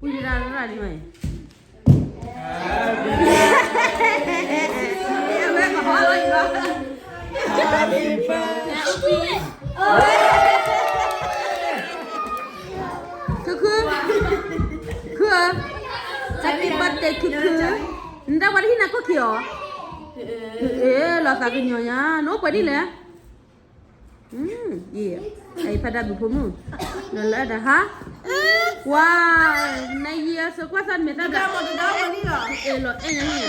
ပှၤရၣ်ရၣ်လံမး, အဝဲကဟီလီၤအံၤလီၤ, ခုခု, ခုဧၢ, Happy birthday ခုခု, နတၢ်ပှၤတဟံၣ်နၤခိၣ်ခံအီၤ, လီၤသးကညီၤညါ, နအိၣ်ပှဲၤဒ်လဲၣ် ယဲ, အဖါဒၣ်ဘုဖိမုၣ်, နလၢတၢ်ဟါ, ဝါ, နယံၤအစိကွၢ်သးနမဲာ်သၣ်ဒၣ်, အဲၣ်လီၤအဲၣ်ညါန့ၣ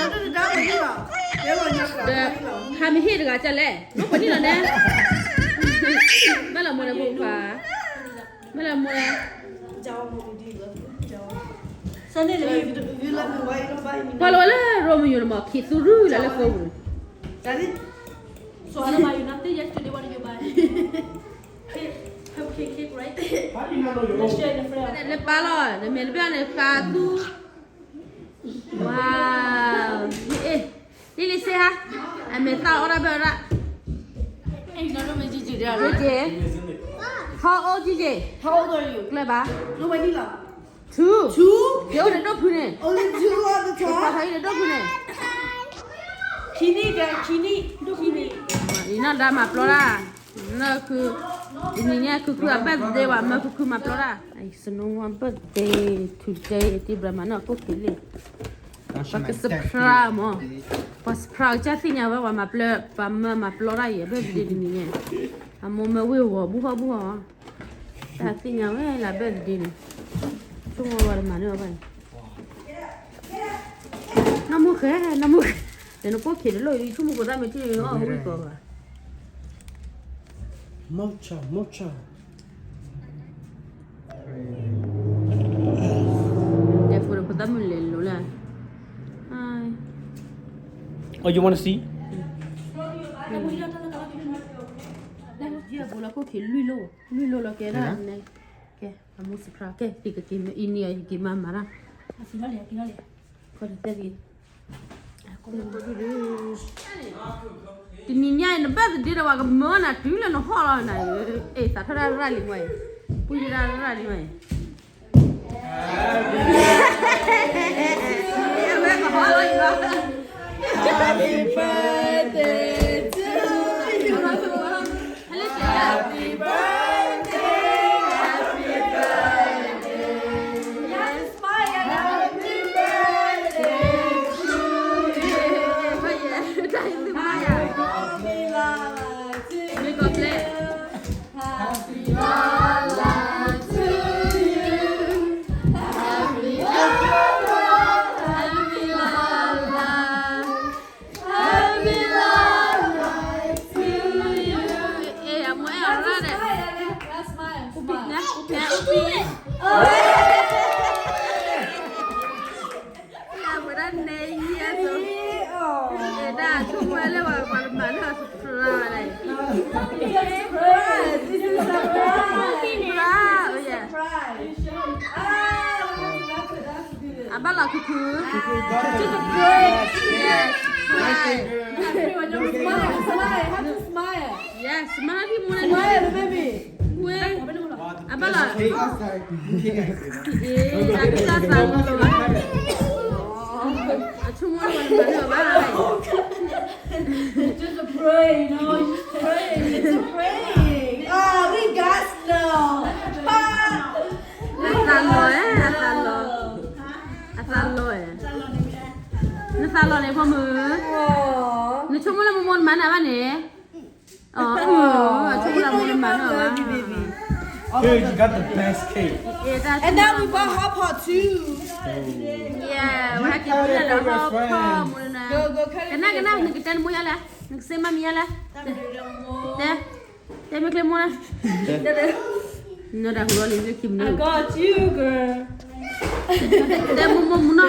်, ဒီးဟးမ့ၢ်ဟ့ၣ်တဂၤကလဲၣ်, နအိၣ်ပှဲၤနံၣ်လီၤနဲ, ဘၣ်လီၤမိၢ်ဒီးဖိခွါ, ဘၣ်လီၤမိၢ်ဒီး ပှၤလီၤဝဲလၢရိမယိၤန့ၣ်မး ခံသူရူလၢလၢဖိပူၤ, လၢပၢ်လီၤ, နမဲာ်တဘၣ်န့ၣ် ဖးသူ, ဝါ, လံလံစ့ဟါ, အမဲာ်သၣ်အီၣ်ဒၣ်ဘၣ်ဒၣ်, J J, how old J J, ကျဲဘၣ် two, ယအိၣ်ဒီးဒိၣ်ဖုန့ၣ်, ယကွၢ်ထီၣ်အံၤဒီးဒိၣ်ဖုန့ၣ်, ယနီၢ်ဒါမၤပျီဒၣ်, နခု, တနံၤညါခုခုအ birthday ဝဲ မၢခုခုမၤပျီဒၣ်, စနိဝါ birthday today တံၤဘြၣ်မၤန့ၢ်အခိၣ်ခံလံ, ပှၤက surprise မး, ပှၤ surprise ကသ့ၣ်ညါဝဲ ပှၤမၤပျီ, ပှၤမၢမၤပျီဒၣ်ယဲ birthday တနံၤညါ, အမိၢ်မၢဝ့ၢ်ဂီၤဘူၣ်ဟီၣ်ဘူၣ်ဟီၣ်, တၢ်သ့ၣ်ညါဝဲလၢ birthday န့ၣ်, ဆိကမိၣ်ဝဲတမၤန့ၢ်အီၤဘၣ်, နမိၢ်ဃဲ, နမိၢ်ဃဲ, ဒီးနကိၣ်ခံတလိၣ်အံၤ ဆိကမိၣ်ဖိသၣ်မ့ၢ်ထံၣ်န့ၣ် အီၣ်ဝံၣ်ကီးဘၣ် Mocha, mocha. Oh, you wanna see? ယဲၢ်ဘိလၢခိၣ်ခံလွံၢ်လိၣ်, လွံၢ်လိၣ်လီၤကဲဒၣ်န့ၣ်, ကဲ, အမိၢ် surprise ကဲ, က့ၤက့ၤမ့ၢ်အံၤန့ၣ် က့ၤမၤမၤဒၣ်, ကီၢ်တသဲက့ၤ တနံၤညါအံၤ န birthday ဒီး ပှၤကမၢနၤတုၤလၢနဟီၣ်လီၤနၤ, အဲၣ်သးထီၣ်ဒၣ်ရၣ်လံဝဲ, ပှၤရၣ်ရၣ်လံဝဲ, အဝဲကဟီလီၤအံၤလီၤ, Happy birthday to you, happy birthday, happy birthday. Yes, smile. Happy birthday to you. Happy birthday to you. Happy birthday to you. Happy birthday. Happy birthday to you. Hey, I'm wearing already. That's mine. That's mine. That's mine. Yeah, but I name here, so. Hey, that's who I live with, but my house is crying. It's a surprise. It's a surprise. Surprise. Oh, yeah. Surprise. Ah, that's, that's, that's အဘၣ်လီၤ Cuckoo. Just a break. Yes. Smile, smile, have to smile. Yes, smile ဒီးမိၢ်န့ၣ်. Smile, baby. ဝဲ, အဘၣ်လီၤ. အကစၢ်သးလီၤ. အဆိကမိၣ်လၢပှၤမၤန့ၢ်အီၤဘၣ်. Just a break, you know, just a break. It's a break. Ah, we got snow. အသးလီၤဧါ, အသးလီၤ, အသးလီၤဧါ, နသးလီၤန့ၣ် ဖိမုၣ်, နဆိကမိၣ်လၢမိၢ်မိၢ်နမၤန့ၢ်ဘၣ်န့ၣ်, အဆိကမိၣ်လၢမိၢ်မိၢ် နမၤန့ၢ်အီၤဘၣ်. Dude, you got the best cake. And now we bought hot pot too. Yeah, ဝဲဟဲက့ၤပူၤလၢ hot pot မူန့ၣ်, ကနၣ်ကနၣ် နကတဲနမိၢ်ယါလဲၣ်, နကစ့မါမံၤယါလဲၣ်, တဲ တဲမ့ၢ်ကျဲမိၢ်လၢ, နဒၣ်ဟူးလီၤလံလၢခံမနုၤ, I got you, girl. တဲမိၢ်မိၢ်မူနီၤ,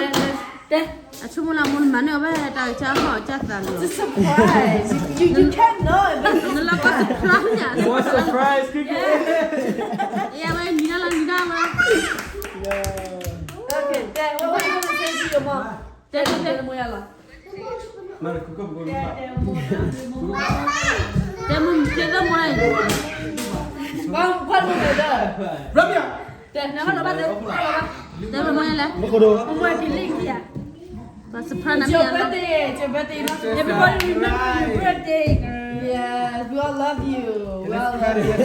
တဲ, အဆိကမိၣ်လၢမိၢ်မၤန့ၢ်အီၤဘၣ် တၢ်ကစၢ်ဟီၣ်ကစၢ်သးလီၤ. It's a surprise. You, you, you can't know it, but it's a surprise. နလၢပှၤ surprise ညါ, what surprise, Cuckoo? ယဝဲမံၤဒၣ်လီၤ မံၤဒၣ်လီၤ. Okay, Dad, what, what you gonna say to your mom? တဲ တဲ တဲ တဲမိၢ်ယါလီၤ. တဲမိၢ် တဲမိၢ်လၢ, တဲနဟီၣ်လီၤဘၣ် တဲဟီၣ်လီၤဘၣ်. တဲဘၣ်မ့ၢ်လဲၣ်, မ့ၢ်ကဒိၣ်, ပှၤ surprise နၤမ့ၢ်ဧါ, it's your birthday, it's your birthday, everybody remember your birthday. Yes, we all love you, we all love you.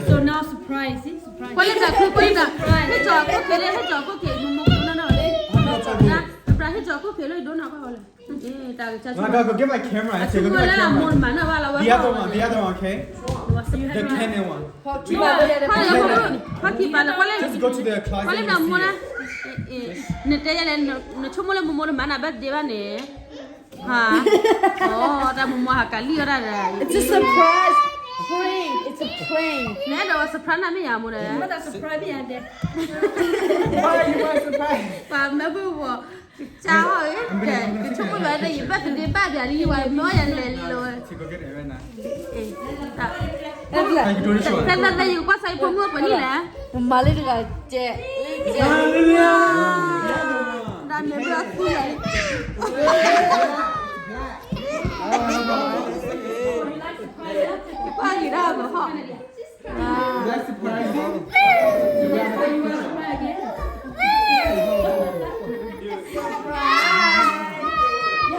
So now surprise, see, surprise. ကွၢ်လၢတၢ်ခု ကွၢ်လၢတၢ်, ဟဲကၠီၤကိၣ်က့ၤလၢ ဟဲကၠီၤကိၣ်က့ၤ မ့ၢ်မ့ၢ်ကဒိၣ်နီၢ်နီၢ်လၢ, တၢ်ဟဲကၠီၤကိၣ်က့ၤလၢဒိၣ်နီၢ်ဘၣ်ဝဲလၢ, တၢ်ကစၢ်ဆိကမိၣ်လၢအမိၢ်မၤနီၢ်ဘၣ်လီၤဝဲ, the other one, the other one, okay, the Canon one. ဖီခံပာ်လၢ ဖီခံပာ်လၢကွၢ်လၢ, နတဲယလဲၣ်, နဆိကမိၣ်လၢမိၢ်မိၢ်တမၤနၤ birthday ဘၣ်န့ၣ်, ဟါ, အိ တၢ်မိၢ်မိၢ်ဟးကလံၣ်အီၣ်တၢ်ဒီး, it's a surprise, prank, it's a prank. နအဲၣ်ဒိးဝဲ surprise နၤမ့ၢ်ယၤမိၢ်ဒီး, surprise မ့ၢ်ယၤဒဲး, ပှၤမၢဖိဝီၤ, ကစၢ်ဟီၣ်ဂ့ၤ, ကဆိကမိၣ်လၢ ယဘၣ်သဒ့ဘၣ်ပၠးလံဝဲ မ့ၢ်ယၤလဲၤလီၤဝဲ, တၢ်သၢသၢယကကွၢ်စၢ်ယဖိမုၣ်ပှဲၤနံၣ်လဲၣ်, မၤလၢတဂၤကဲ, တၢ်မ့ၢ်ဘၣ်သံယၤ, ကွၢ်ဂ့ၤဒၣ်ဘၣ်ဟီၣ်, That's surprising. You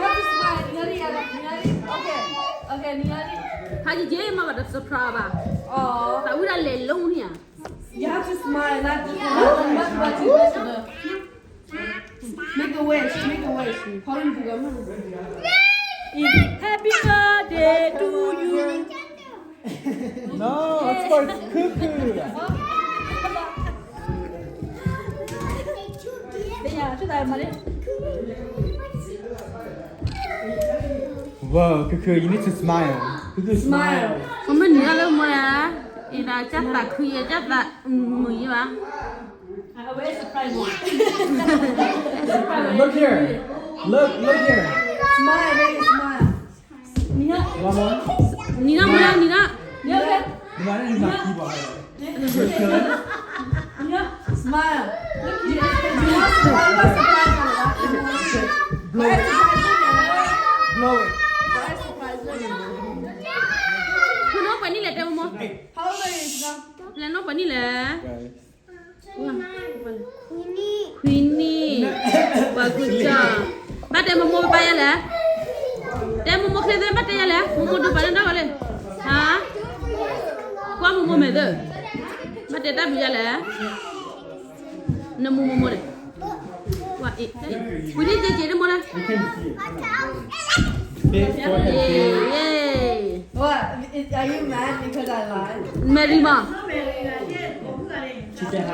have to smile. You have to smile. Okay. Okay. ဖးယံာ်ယဲမၤဘၣ်ဒီး surprise ဘၣ်, တၢ်ဝံဒၣ်လဲၤလိန့ၣ်ဧါ, you have to smile. Not, not, not, not, not, Make a wish, make a wish. Happy birthday to you. No, of course, cuckoo. Whoa, cuckoo, you need to smile. Cuckoo, smile. ကမ့ၢ်နံၤလၢမိၢ်ဧါ, အံၤဒၣ်ကၢ်သးခုယဲ ကၢ်သးမုာ်ယဲဘၣ်. Look here. Look, look here. Smile, baby, smile. One more. နံၤလၢမိၢ်လၢ နံၤလၢ, Smile. Blow it. Blow it. ဖုနီၢ်ပှဲၤနံၣ်လဲၣ် တဲမိၢ်မိၢ်, လဲၤနီၢ်ပှဲၤနံၣ်လဲၣ်. ခွံနံၣ်, ပှၤကူကၠီ, ဘၣ်တဲမိၢ်မိၢ်ပၢ်ယဲလဲၣ်, တဲမိၢ်မိၢ်ချ့သ့ ဘၣ်တဲယဲလဲၣ်, မိၢ်မိၢ်ဒိးပာ်လၢဒၣ်ဝဲလဲၣ်, ဟါ, ကွၢ်မိၢ်မိၢ်မဲာ်သၢ, ဘၣ်တဲတၢ်ဘျုးယဲလဲၣ်, နမိၢ်မိၢ်မိၢ်န့ၣ်, ဝံၤန့ၣ်က့ၤက့ၤတမိၢ်လၢ Big forehead, big. What? Is, are you mad because I lied? Mary မး. She said hi.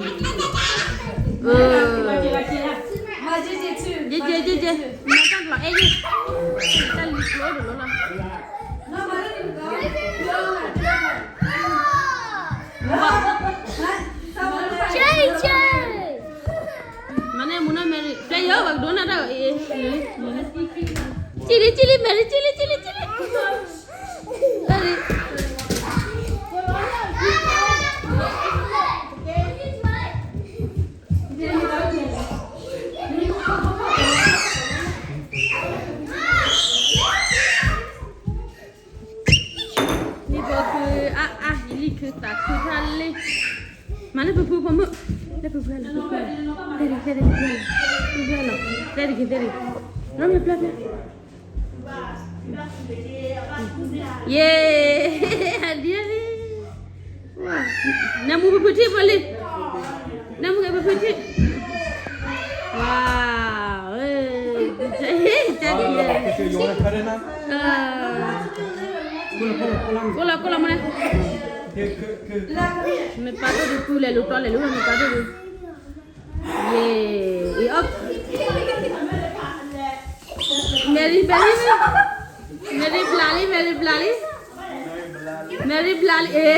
ယက့ၤက့ၤက့ၤ, နတၢ်လီၤအဲၣ်ယဲ, တၢ်လံၤကျိတလိၤလီၤ. မၤန့ၢ်မူနီၢ် Mary, တဲယၤ ပှၤကဒိးနၢ်တၢ်အံၤ, ကံၣ်လံ ကံၣ်လံ Mary, ကံၣ်လံ ကံၣ်လံ ကံၣ်လံ. လံဘီခုအါအါ ယလံခုသးခုဖးလံ. မၤလၢဖုဖုဖိမုၣ်, လၢဖုဖုလီၤ, ဖုဖုလီၤ, တဲတဂ့ၤ တဲတဂ့ၤ, ဖုဖုလီၤ, တဲတဂ့ၤ တဲတဂ့ၤ, ရီမ့ၢ်ဖျါဖျါ, ယ့, အဒံအဒံ, နမူဖုဖုထံၣ်ဖိလံ, နမူက့ၤဖုဖုထံၣ်, ဝါ, တၢ်ဒံ, ကိးလီၤကိးလီၤမ့ၢ်, မ့ၢ်ပာ်ဒိၣ်ဒုးပူၤလဲၤလူၤတီလဲၤလူၤ မ့ၢ်ပာ်ဒိၣ်ဒုး, ယ့, အီၣ်, Mary, Mary, Mary ဘျးလံ Mary ဘျးလံ, Mary ဘျးလံ, အ့,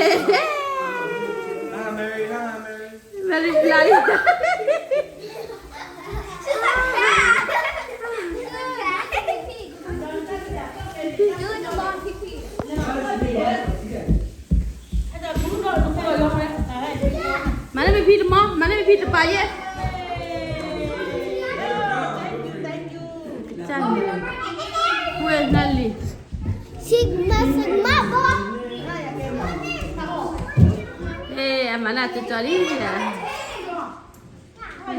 Mary ဘျးလံ. မၤန့ၢ်မ့ၢ်ဖံတမီၤ, မၤန့ၢ်မ့ၢ်ဖံတပာ်ယဲၢ်, ကစၢ်န့ၣ်, ဝဲနလံၤ, အ့ အမၤနၢ်ကၠီကၠီလံဧါ.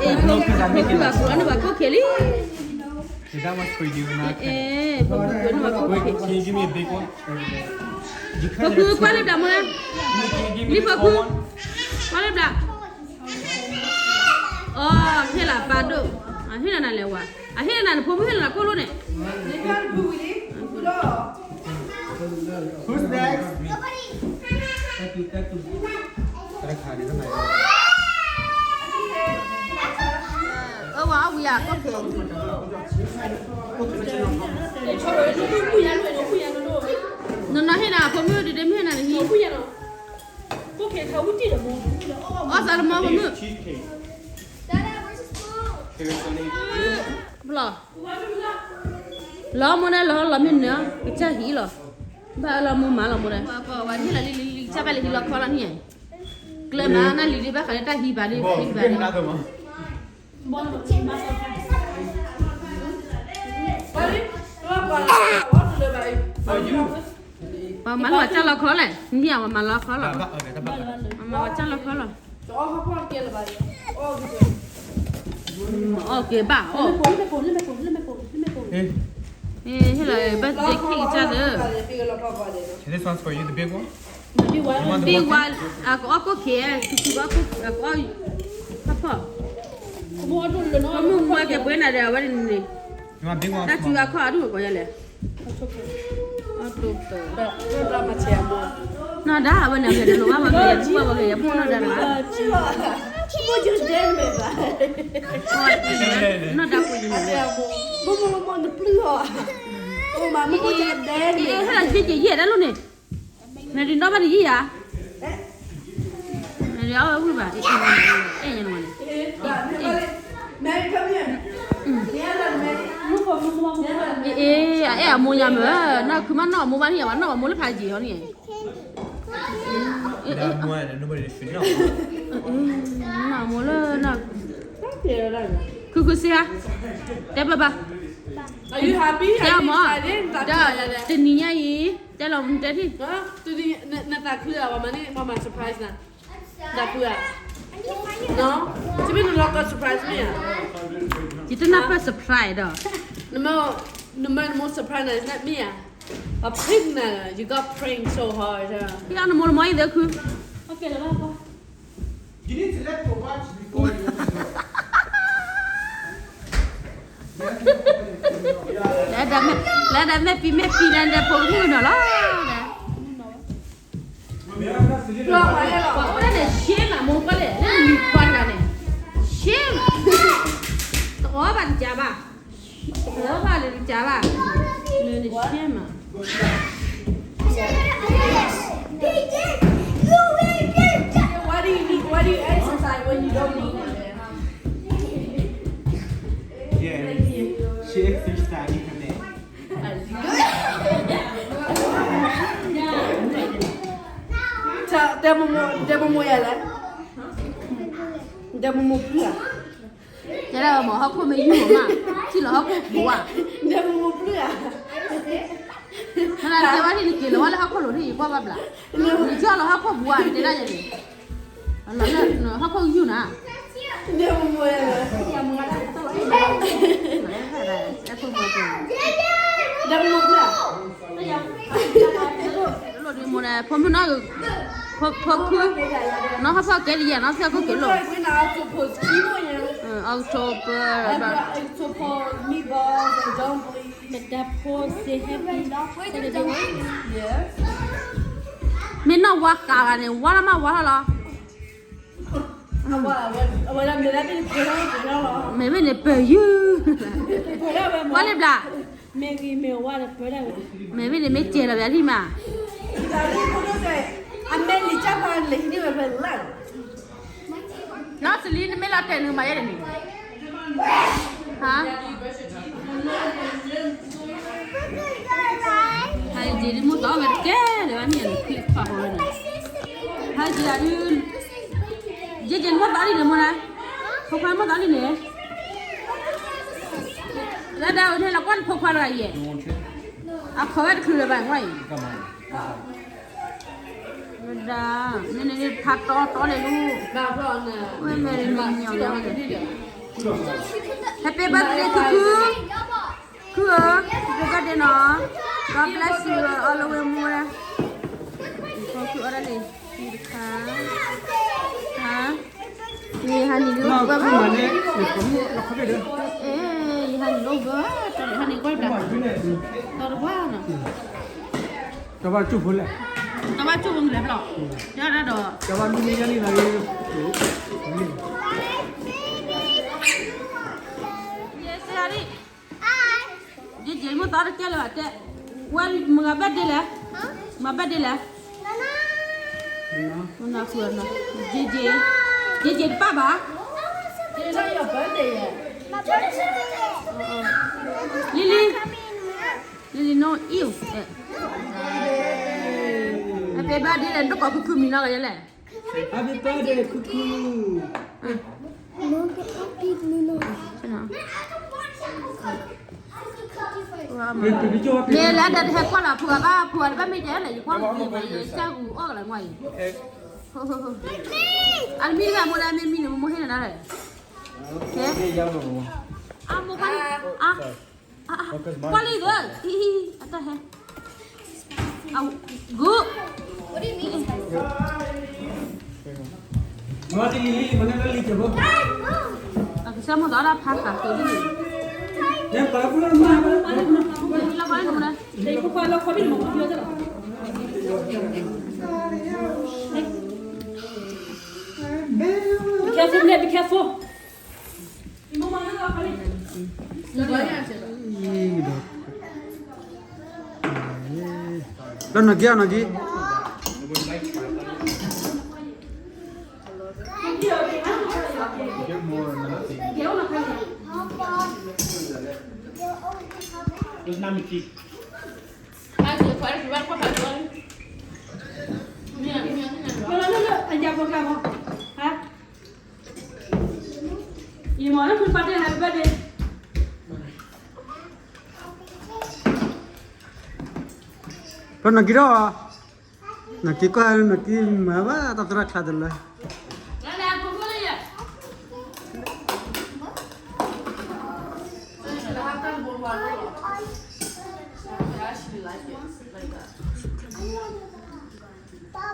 ဖိခွါန့ၣ်ဘၣ်ခိၣ်ခံလံ. That one's for you, not ဖိခွါန့ၣ်ဘၣ်ခိၣ်ခံ. Can you give me a big one? ဖိခွါ ကွၢ်လၢဘျးမိၢ်, လံဖိခွါ, ကွၢ်လၢဘျး. အိ, ဟ့ၣ်လီၤပၢ်ဒိၣ်, အဟ့ၣ်လီၤနၤလဲၣ်ဝဲ, အဟ့ၣ်လီၤနၤနဖိမုၣ် ဟ့ၣ်လီၤနၤကိၣ်လိန့ၣ်. Who's next? အဝဲအဝံၤအကိၣ်ခဲ, နီၢ်နီၢ်ဟ့ၣ်နၤအဖိမုၣ် ဒ်ဒ့မ့ၢ်ဟ့ၣ်နၤနဟံၣ်, အီၣ်သးလၢမီဖိမုၣ်, လီၤ, လီၤမိၢ်န့ၣ်လီၤ, လီၤမ့ၢ်နၢၤ ကစၢ်ဟံၣ်လီၤ, ဘၣ်လီၤမိၢ်မၤလီၤမိၢ်န့ၣ်, ဝဲဟ့ၣ်လီၤလံလံလံ ကစၢ်ဘၣ်လၢဟံၣ်လီၤခီလီၤန့ၣ်, ကျဲမၤနၢ်လံၤဒံးဘၣ်ဃးလၢတၢ်ဟံၣ်ဘၣ်ဒံး, ပှၤမၤလီၤကၢ်လီၤခီလဲၣ်, မ့ၢ်အဝဲမၤလီၤခီလီၤ, မ့ၢ်အဝဲမၤလီၤခီလီၤ, မၤကၢ်လီၤခီလီၤ, အီၣ်က့ၤဘၣ်အီၣ်, ဟ့ၣ်လီၤ birthday cake ကစၢ်လၢ This one's for you, the big one. ဘံဝါ, အကအီၣ်ကိၣ်ခဲ, ဆူဆူဘၣ်ကိၣ်, အကအီၣ်, ဖီၣ်ဖီၣ်, မုၢ်မွဲကဲပှဲၤနၤဒီး အဝဲန့ၣ်န့ၣ်, တၢ်စုအခီၣ်အဒိၣ်ကီးယဲလဲၣ်, နီၢ်ဒါအဝဲန့ၣ် အဂဲၤတလိၣ်ဘၣ်ဘၣ်ဂ့ၤ ပှၤဘၣ်ဂ့ၤ ပှၤနီၢ်ဒါတဂၤ, နီၢ်ဒါပှဲၤန့ၣ်, ဟဲလီၤဆံက့ၤယဲၢ်ဒၣ်လိၣ်န့ၣ်, နဒုးနီၣ်ဘၣ်တယံာ်ဧါ, နဒုးအီၣ်ဝဲဝံၣ်ဘၣ်, အဲၣ်ညါန့ၣ်, အ့ၣ်, အအဲၣ်အမိၢ်ညါမ့ၢ်, နီၢ်ခုမးနီၢ်အမိၢ်ဘၣ်န့ၣ် ဘၣ်နီၢ်အမိၢ်လၢဖးယံာ်အီၤန့ၣ်, နီၢ်အမိၢ်လၢ, ခုခုစ့ဧါ, တဲဘၣ်ဘၣ်, တဲအီၤမး, ဒီးတနံၤညါအံၤ တဲလီၤမူတဲထံၣ်, နသးခုဧါ, ပှၤမၤန့ၣ် ပှၤမၤ surprise နၤ, သးခုဧါ, တမ့ၢ်နလီၤကီ surprise မ့ၢ်ဧါ, ယတနၢ်ပၢၢ် surprise ဒီး, နမ့ၢ်နမိၢ် surprise နၤမ့ၢ်ဧါ, ပှၤ prank နၤ, you got pranked so hard, ယနမိၢ်လၢမီၤအံၤသ့ခု လၢဒၣ်မ့ၢ်ပံၤမ့ၢ်ပံၤန့ၣ် ဖိမုၣ်နီၤလီၤ, ပှၤအိၣ်ဒၣ်န့ၣ် shame မး မိၢ်ကွၢ်လဲၣ် လၢနမံၤပှၢ်တဂၤန့ၣ် shame တအီၣ်ဘၣ်တကးဘၣ်, တအီၣ်ဘၣ်လၢတကးဘၣ်, လၢနဆဲမး. Why do you need, why do you exercise when you don't need it? Yeah, she exercise in her neck. တဲမိၢ်မိၢ်ယၤလဲၣ်, တဲမိၢ်မိၢ်ပျုၢ်ဧါ, တဲဒၣ်မ့ၢ်ဟီၣ်ခိၣ်မ့ၢ်ယုၢ်မး, ထံၣ်လီၤဟီၣ်ခိၣ်ပူၤဧါ, တဲမိၢ်မိၢ်ပျုၢ်ဧါ, မ့ၢ်နတဲဝဲဒၣ်နက့ၤလီၤဝဲလၢဟီၣ်ခိၣ်လိၤထံၣ်ယကွၢ်ဘၣ်ဘျး, နက့ၤလီၤဟီၣ်ခိၣ်ပူၤဧါ နတဲဒၣ်ယၤန့ၣ်, လီၤလၢဟီၣ်ခိၣ်ယုၢ်နၤ. တလိၣ်ဒ်မိၢ်န့ၣ် ဖိမုၣ်နီၢ်, ဖိ, ဖိခု, နီၢ်ဟီၣ်ဖီၣ်ကဲဒ်ယဲၢ် နီၢ်ဖီၣ်ခိၣ်ကဲလိာ်, အီးကထိဘၢၣ်, ပတၢ်ဖိစ့ဟဲပံၤ, မ့ၢ်နီၢ်ဝါဃးဂၤန့ၣ် ဝါလီၤမးဝါထီၣ်လီၤ. မ့မ့ၢ်န့ၣ်ပၢၢ်ယုၢ်, ဝါလံဘျး, မ့မ့ၢ်န့ၣ်မ့ၢ်စဲးလီၤဘၣ်လံမး, နီၢ်စလံ နမ့ၢ်လီၤတဲာ်နုာ်မးယဲၢ်န့ၣ်, ဟါ, ဟဲက့ၤဒ်မိၢ်သီဝဲတကဲလၢၤဘၣ်န့ၣ် နခွံခွါဖိန့ၣ်, ဟဲက့ၤဒ်, ယဲက့ၤနမိၢ်သီလံန့ၣ်မိၢ်န့ၣ်, ဖိခွါမိၢ်သီလံန့ၣ်, လၢဒၣ်ဝဲန့ၣ်လီၤကွၢ်နဖိခွါတဂၤအံၤ, အခီဝဲတချုးလၢၤဘၣ်ကွၢ်အံၤ, ဝဲဒၣ်, နန့ၣ်ဖးတီတီန့ၣ်လီၤ, ဝဲမဲာ်န့ၣ်မ့ၢ်ညီညီဝဲ, Happy birthday ခုခု, ခုဧၢ, Happy birthday နီၤ, God bless you all the way more, ခုအီၣ်ဒၣ်လံ, တခါ, ဟါ, ယဟးနံၤလၢအိၣ်ဘၣ်, အဲ, ယဟးနံၤလၢအိၣ်ဘၣ်, တၢ်ဟးနံၤကွၢ်ဘျး, တၢ်တဘၣ်နီၤ, တၢ်ဘၣ်ကၠိဖိလဲၣ်, တၢ်ဘၣ်ကၠိဖိလဲၣ်ဘျီ, ယဒၣ်ဒီး, တၢ်ဘၣ်မံမံညါန့ၣ်လီၤ, ယဲစ့ဟါဒံး, ယဲက့ၤမိၢ်သီတကဲလၢၤဘၣ်တဲ, ဝဲမုၢ်ဂၤ birthday လဲၣ်, မုၢ်ဂၤ birthday လဲၣ်, ယဲက့ၤ, ယဲက့ၤတပၢ်ဘၣ်, Lily, Lily no ew, Happy birthday လဲၣ်, နတကိးခုခုမံၤနီၢ်ဂၤယဲလဲၣ်, Happy birthday ခုခု, မ့ၢ်လၢတၢ်တဟဲကွၢ်လီၤ ဖိဂၤဘၣ်, ဖိဂၤတဘၣ်မ့ၢ်တဲလဲၣ်, ယကွၢ်မ့ၢ်ယစၢ်ဂူၤအီၣ်ကလီၤမ့ၢ်အံၤ, အမံၤတဂၤမိၢ်ဒၣ်မ့ၢ်မံၤန့ၣ် မိၢ်ဟ့ၣ်နၤဒၣ်လဲၣ်, အမိၢ်ကွၢ်လံ, ကွၢ်လံဂ့ၤ, အတၢ်ဟဲ, ဂု, အကစၢ်မိၢ်သီဒၣ်ဖးဃးဃ့ဒ်န့ၣ်, လီၤခီလီၤခီ, Be careful, be careful. လီၤနီၢ်က့ၤအီၤနီၢ်က့ၤ, There's not much. လီၤနီၢ်က့ၤဒီး, နီၢ်က့ၤကွၢ်, နီၢ်က့ၤမၤဘၣ်တၢ်သရၣ်ချါတလၢ ဘၣ်အီၣ်ယဲအ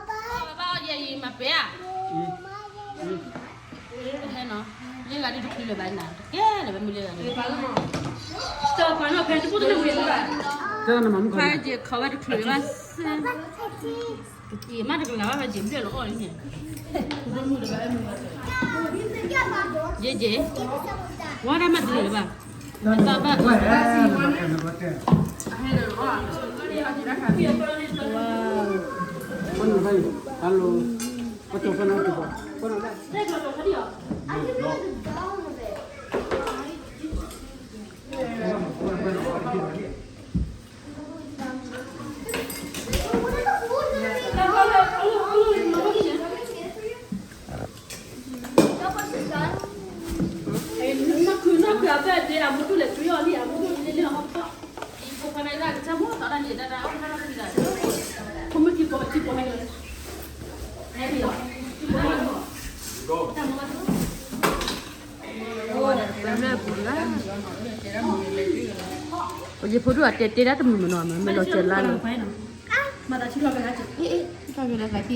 ံၤမၤပဲာ်ဧါ, ဟဲနီၤ, လ့ၣ်ဂၤဒုးတချုးလၢၤဘၣ်နၤ, တကဲလၢၤဘၣ်မ့ၢ်လ့ၣ်ဂၤန့ၣ်, တၢ်နမၤမုၣ်ခီ, ခါယဲခီဝဲတချုးလၢၤဘၣ်စ့ၢ် မ့ၢ်တကလၤဘၣ် ယ့ၣ်ဘျဲၣ်လီၤအီၣ်လံန့ၣ်, ယ့ၣ်ယ့ၣ်, ဝါဒၣ်မ့ၢ်တလၢာ်လၢၤဘၣ်, အသးဘၣ်, ယဖိဒိၣ်အတဲတဲဒၣ်တမုာ်မနီၤ မ့ၢ်လီၤစၢၤလါလီၤ, ထီၣ်က့ၤလၢဂၤထံၣ်အံၤ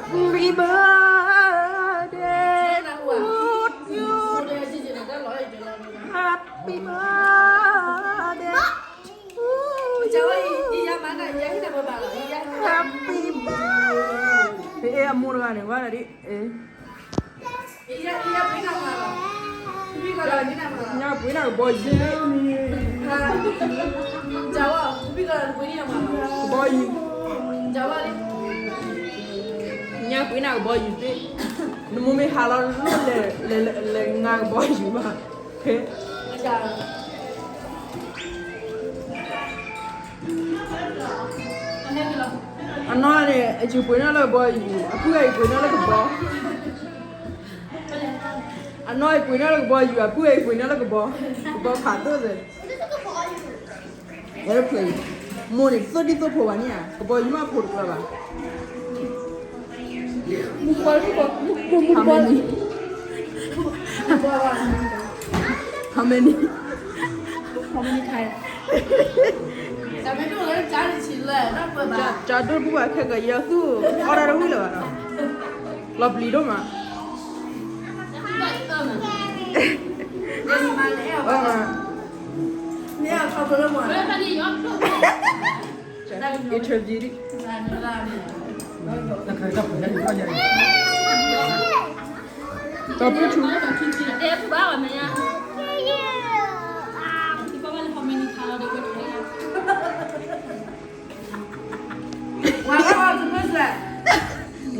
Happy birthday to you. Happy birthday. Happy birthday. အမိၢ်တဂၤန့ၣ် ဝဲဒၣ်ဒ် ညၣ်ပှ့ၤနၤကဘီယူၤ, ကဘီယူၤ, ညၣ်ပှ့ၤနၤကဘီယူၤသ့, နမိၢ်မ့ၢ်ဟးလီၤလၢ လဲၤနၤကဘီယူၤဘၣ်. အနီၢ်န့ၣ် အယံၤပှ့ၤန့ၢ်လၢကဘီယူၤ, အဖုအံၤပှ့ၤန့ၢ်လၢကဘီ, အနီၢ်အံၤပှ့ၤန့ၢ်လၢကဘီယူၤ, အဖုအံၤပှ့ၤန့ၢ်လၢကဘီ, ကဘီဖးဒိၣ်သ့ၣ်. Airplane. မိၢ်န့ၣ် သိၣ်ဒံၣ်သိၣ်ဖိဘၣ်န့ၣ်ဧါ, ကဘီယူၤမးဖိတကျၢၤဘၣ်. How many? How many? How many times? ကၠီဒိၣ်တဘူၣ်ဘၣ်ခဲကယီၤသူၣ် အီၣ်ဒၣ်တဝံၣ်လၢၤဘၣ်ဒီး လီၤပျံၤဒိၣ်မး. Interview ဒီး ကွၢ်လၢ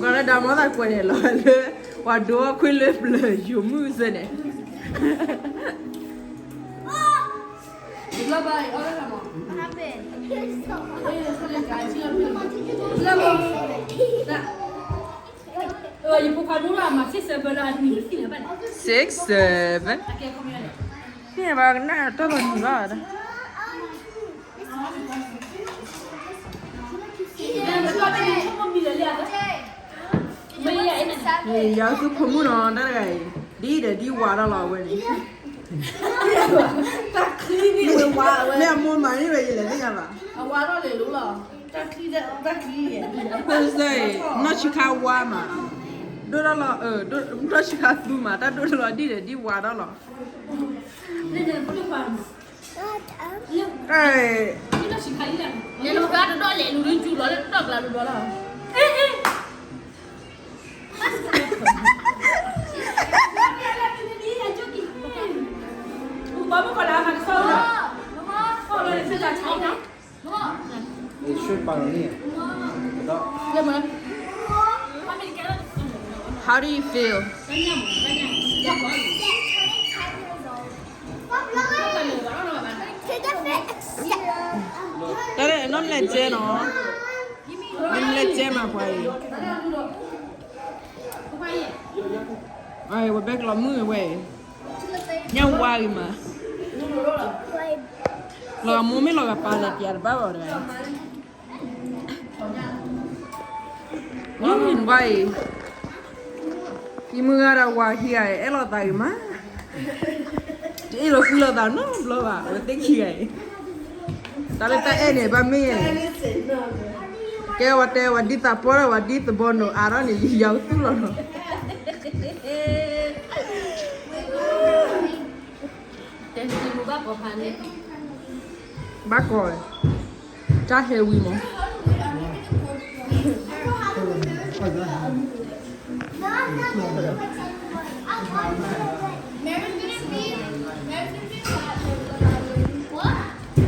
ဒၣ်မီသးကွဲးန့ၣ်လီၤလၢ ပှၤဒိအီၣ်ခွ့လၢပျၢၤယိၤမုၢ်စ့ၢ်န့ၣ်. Six, seven. န့ၣ်ဘၣ်ကနၣ်တၢ်လီၤနံၤဘၣ်. ယၤသူဖိမုၣ်နီၤ တၢ်တဂၤအံၤ ဒ်ဒီးဒ်ဝါထီၣ်လီၤအဝဲန့ၣ်. မ့ၢ်အမိၢ်မၤန့ၢ်ဝဲယလဲၤသ့ၣ်ညါဘၣ်. အဝါထီၣ်လဲၤလိၤလီၤ. အဃိစ့ၢ် နီၢ်ဆံခါဝါမး ဒိၣ်ထီၣ်လီၤ, နီၢ်ဆံခါသူမး တၢ်ဒိၣ်ထီၣ်လီၤဒ်ဒီးဒ်ဝါထီၣ်လီၤ. တၢ် How do you feel? Tare, no me le lleno. No me le lleno, pues. Ay, we bek lo mu, we. Nya wari ma. လီၤဂာ်မိၢ်မ့ၢ်လီၤဂာ်ပၢ်လဲၣ် ပျဲတဘၣ်ဘၣ်တဂၤ, ဝံၤဘၣ်အံၤ, ယမုၢ်ဂၤဒီးဝၤခံဂၤအံၤ အဲၣ်လိာ်သးဂ့ၤမး, တအ့ၣ်လိာ်ကွံလိာ်သးနီတဘျီဘၣ် အဝဲသ့ၣ်ခံဂၤအံၤ, တၢ်လၢတၢ်အဲၣ်န့ၣ် ဘၣ်မ့ၢ်ယဲန့ၣ်, ကဲဝဲတဲဝဲဒ်သးပှၢ်ဒီးဝဲဒ်သဘီနိၤအါထီၣ်န့ၣ် ယၤကသူၣ်လီၤနီၤ ဘၣ်ကီးဝဲ, တၢ်ဟဲဝံၤမး, Mary's gonna be, Mary's gonna be a bad nurse for her. What?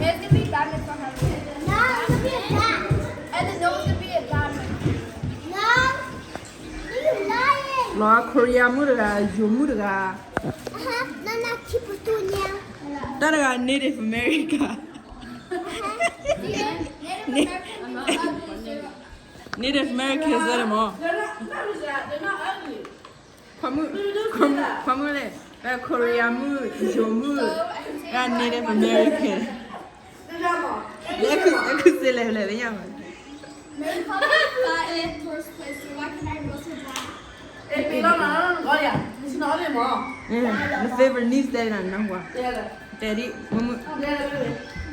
Mary's gonna be a bad nurse for her. No, it's gonna be a bad. And the nose gonna be a bad nurse. No, you lying. လီၤ Korea မုၣ်တဂၤ ယိၤမုၣ်တဂၤ, တၢ်တဂၤ Native America, Native America စဲမး, ခွါမုၣ်, ခွါမုၣ်လဲၣ်, ဝဲ Korea မုၣ် ယိၤမုၣ်, ဝဲ Native American, လဲၤခုစ့လဲၣ်လဲၣ်လၢညါမး, the favorite niece တဲနၤနၢ်ဟူ, တဲဒ် မုၣ်မုၣ်,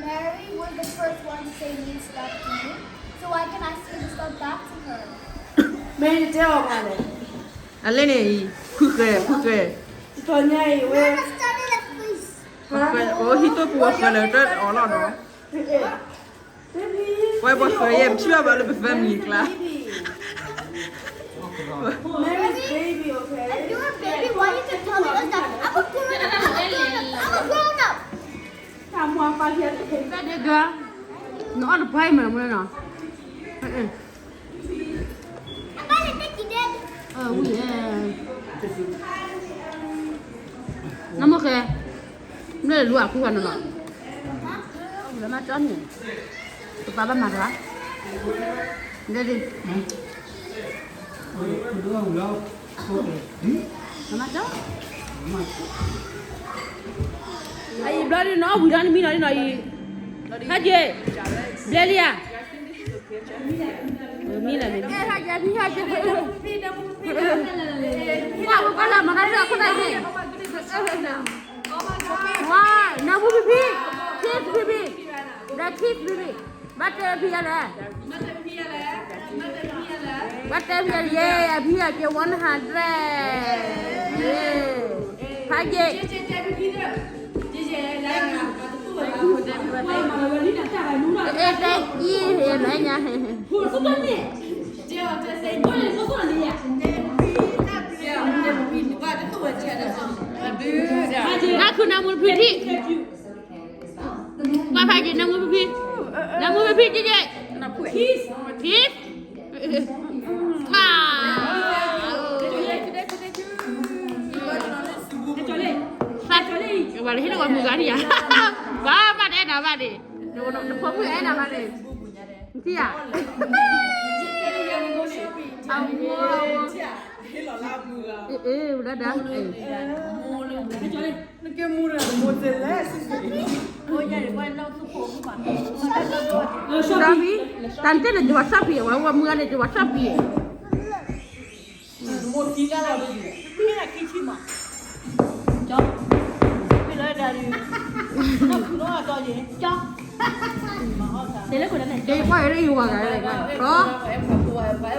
Mary was the first one to say mean stuff to me, so I can actually respond back to her. မ့ၢ်တဲအီၤဖးလဲၣ်, အလဲၣ်န့ၣ်အံၤ, ဖုဃဲ ဖုဃဲ, တညါအံၤဝဲ, အိၣ်ဟံၣ်တိၢ်ပူၤအဃဲလၢတၢ်အီၣ်လီၤနီၤ, ဝဲပှၤဃဲယဲၢ် ပထံၣ်ဘၣ်ဘၣ်လၢပ family ကျါ, Mary's baby, okay? If you're a baby, why you keep telling us that? I'm a grown up. I'm a grown up. I'm a grown up. တၢ်မွၤပာ်ဖျဲးတကယ်, နအီၣ်တပှၢ်အံၤမးမ့ၢ်နီၤ, အဝံၤ, နမိၢ်ဃဲ, မ့ၢ်လူၤအကူၢ်ဃီနီၤနီၤ, လၢမၤကၠီန့ၣ်, ပပၢ်ဘၣ်မၤတဂၤ, ဒ်, မၤကၠီ, အံၤဘျီဒ်နီၤ ဝံၤဒီးနမံနီၤဒ်နီၤအံၤ, ဟဲက့ၤ, ဘျဲလံဧါ, မံလၢမ့ၢ်, ဟဲက့ၤ, ဟဲက့ၤ, နၢမူဖံဖံ, kiss ဖံဖံ, the kiss ဖံဖံ, ဘၣ်တဲဖံယလဲၣ်, ဘၣ်တဲဖံယလဲၣ်, အဖံအက့ၤ one hundred, ဖးက့ၤ, အဲ တဲကံၢ် ဟဲမဲာ်ညါ နၢ်ခုနၢ်မူတဖုထံၣ်, ကွၢ်ဖးက့ၤ နၢ်မူဖံဖံ, နၢ်မူဖံဖံ က့က့, ထံၣ်, ဝဲလၢဟံၣ်လၢပှၤမုၢ်ဂၤန့ၣ်ယါ, ဘၣ်ဘၣ်တအဲၣ်နၤဘၣ်န့ၣ်, နဖိမုၣ်အဲၣ်နၤဘၣ်န့ၣ်, နထံၣ်ဧါ, အဝဲ, အ့ၣ် ဝဲဒၣ်, တၢ်တဲန့ၣ် ယွၤစၢ်ဖံး, ဝဲမုၢ်ဂၤန့ၣ် ယွၤစၢ်ဖံး, ဝဲမုၢ်ဂၤန့ၣ် ယွၤစၢ်ဖံး, တဲကွၢ်အံၤလၢယွၤဂၤ,